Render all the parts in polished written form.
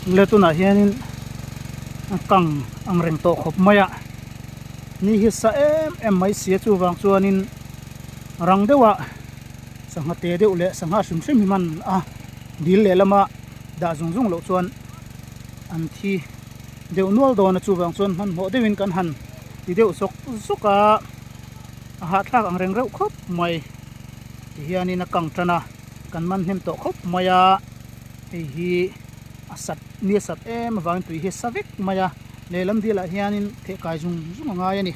Le tunah hianin a kang ang reng tawh khawp mai a ni hi sa em em mai si a chuvang chuanin rang deuha sangha te deuh leh sangha hrim hrim hi hman a dil lehlama dah zung zung loh chuan an thi deuh nual dawn a chuvang chuan hmanhmawh deuhin kan han ti deuh zawk zawk a a hahthlak ang reng reuh khawp mai tihianin a kang tan a kan man hnem tawh khawp mai a hei hi a sat ni a sat em avangin tui hi a sa vek mai a lehlam dialah hianin theh kai zung zung a ngai a ni.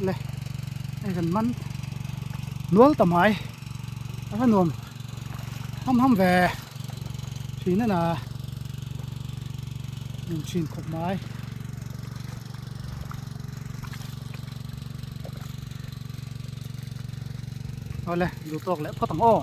Le hei kan man nual ta mai a va nuam ham ham ve thin a na nuam thin khawp mai. Awle duh tawk leh phawt ang aw.